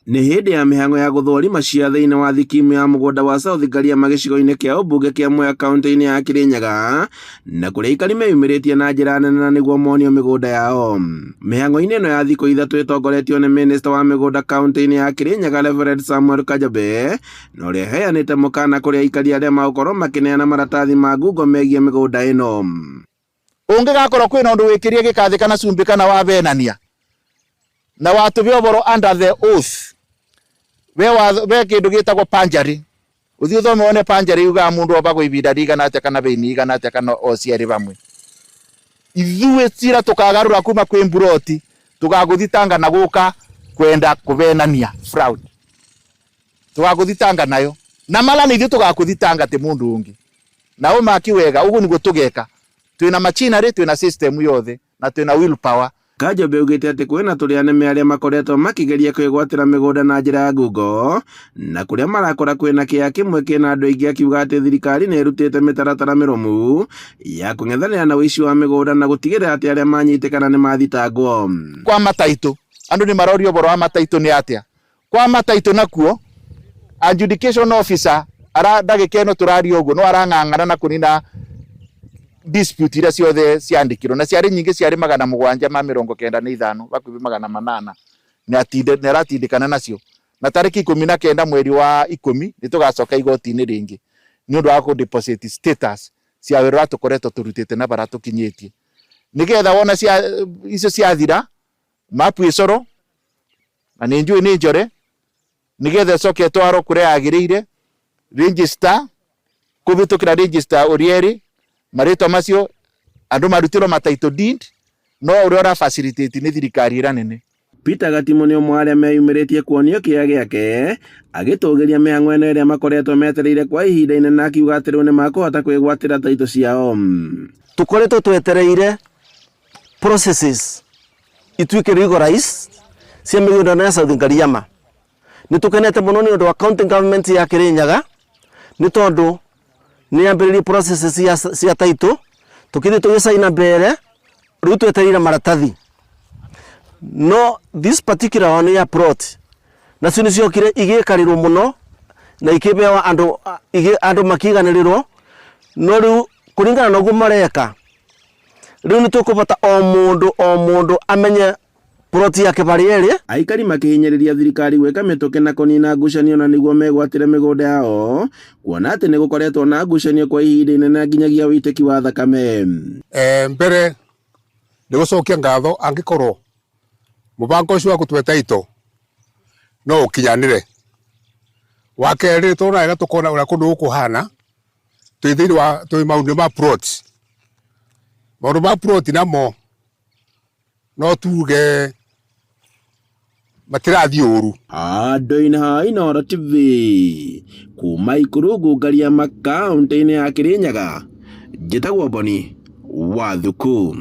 Nĩ hĩndĩ ya mĩhang'o ya gũthũrima cia thĩinĩ wa thikimu ya mũgũnda wa South Ngariama gĩcigo-inĩ kĩa ũmbunge kĩa Mwea kaunti-inĩ ya Kirinyaga na kũrĩa aikari meyumĩrĩtie na njĩra nene na nĩguo monio mĩgũnda yao. Mĩhang'o-inĩ ĩno ya thikũ ithatũ ĩtongoretio nĩ minista wa mĩgũnda kaunti-inĩ ya Kirinyaga Reverend Samuel Kajobe na ũrĩa ũheanĩte mũkana kũrĩ aikari arĩa magũkorwo makĩneana maratathi ma ngungo megiĩ mĩgũnda ĩno. Ũngĩgakorwo kwĩna ũndũ wĩkĩrie gĩkathĩ kana cumbĩ kana wavenania na watũbe ũboro under the oath we watho we kĩndũ gĩtagwo perjury ũthiĩ ũthome wone perjury yugaga mũndũ obagwo ibinda rĩigana atĩa kana bĩini igana atĩa kana o cierĩ bamwe. Ithuĩ cira tũkagarũra kuma kwĩ mburoti tũgagũthitanga na gũka kwenda kũvenania fraud tũgagũthitanga nayo na mala nĩ ithuĩ tũgakũthitanga ti mũndũ ũngĩ na ũmaki wega ũguo nĩguo tũgeka twĩna machinery twĩna system yothe na twĩna will power. Kajobe augĩte atĩ kwĩna tũrĩa nĩme arĩa makoretwo makĩgeria kwĩgwatĩra mĩgũnda na njĩra ya ngungo na kũrĩa marakora kwĩna kĩea kĩmwe kĩna andũ aingĩ akiuga atĩ thirikari nĩ ĩrutĩte mĩtaratara mĩrũmu ya kũng'ethanĩra na ũici wa mĩgũnda na gũtigĩrĩra atĩ arĩa manyitĩkana nĩ mathitangwo. Kwa mataitũ andũ nĩ maroria ũboro wa mataitũ nĩ atĩa kwa mataitũ nakuo adjudication officer ara ndagĩka ĩno tũraria ũguo no arang'ang'ana na kũnina dispute iria ciothe ciandĩkirwo na ciarĩ nyingĩ ciarĩ 795 hakuhĩ 800 nĩ aratindĩkana nacio na tarĩki 19 mweri wa 10 nĩ tũgacoka igoti-inĩ rĩngĩ nĩ ũndũ wa kũ deposit status cia wĩra ũrĩa tũkoretwo tũrutĩte na bara tũkinyĩtie nĩgetha wona cia icio ciathira mapu ĩcorwo na nĩ njũĩ nĩ njore nĩgetha ĩcoke ĩtwarwo kũrĩa yagĩrĩire register kũhĩtũkĩra register ũrĩa ĩrĩ marĩtwa macio andũ marutĩrwo ma title deed no ũrĩa ũra facilitate nĩ thirikari ĩrĩa nene. Peter Gatimũ nĩ ũmwe wa arĩa meyumĩrĩtie kuonio kĩea gĩake agĩtũgĩria mĩhang'o ĩno ĩrĩa makoretwo metereire kwa ihinda inene akiuga atĩ rĩu nĩ makũhota kwĩgwatĩra taitũ ciao. Tũkoretwo twetereire processes ituĩke legalized cia mĩgũnda ĩno ya South Ngariama. Nĩ tũkenete mũno nĩ ũndũ wa county government ya Kirinyaga nĩ tondũ nĩ yambĩrĩirie processes cia, cia title tũkĩthiĩ tũgĩcaina mbere rĩu twetereire maratathi no this particular one ya plot nacio nĩ ciokire igĩkarĩrwo mũno na ikĩbewa andũ andũ makĩiganĩrĩrwo no rĩu kũringana na ũguo mareka rĩu nĩ tũkũbata o mũndũ o mũndũ amenye plot yake barĩa ĩrĩ. Aikari makĩhinyĩrĩria thirikari gwĩka mĩtũkĩ na kũnina ngucanio na nĩguo megwatĩre mĩgũnda yao kuona atĩ nĩ gũkoretwo na ngucanio kwa ihinda inene nginyagia ũitĩki wa thakame. Mbere nĩ gũcokia ngatho angĩkorwo mũbango ũcio wa gũtue title no ũkinyanĩre. Wa kerĩ tũrona wega tũkona ũrĩa kũndũ gũkũ kũhana twĩ thĩinĩ wa twĩ maũndũ ma plots. Maũndũ ma plot namo no tuge matirathiĩ ũru. Handũ-inĩ ha Inooro TV kuma Ikurugu Ngariama kaũntĩ-inĩ ya Kirinyaga, njĩtagwo Boni wa Thuku.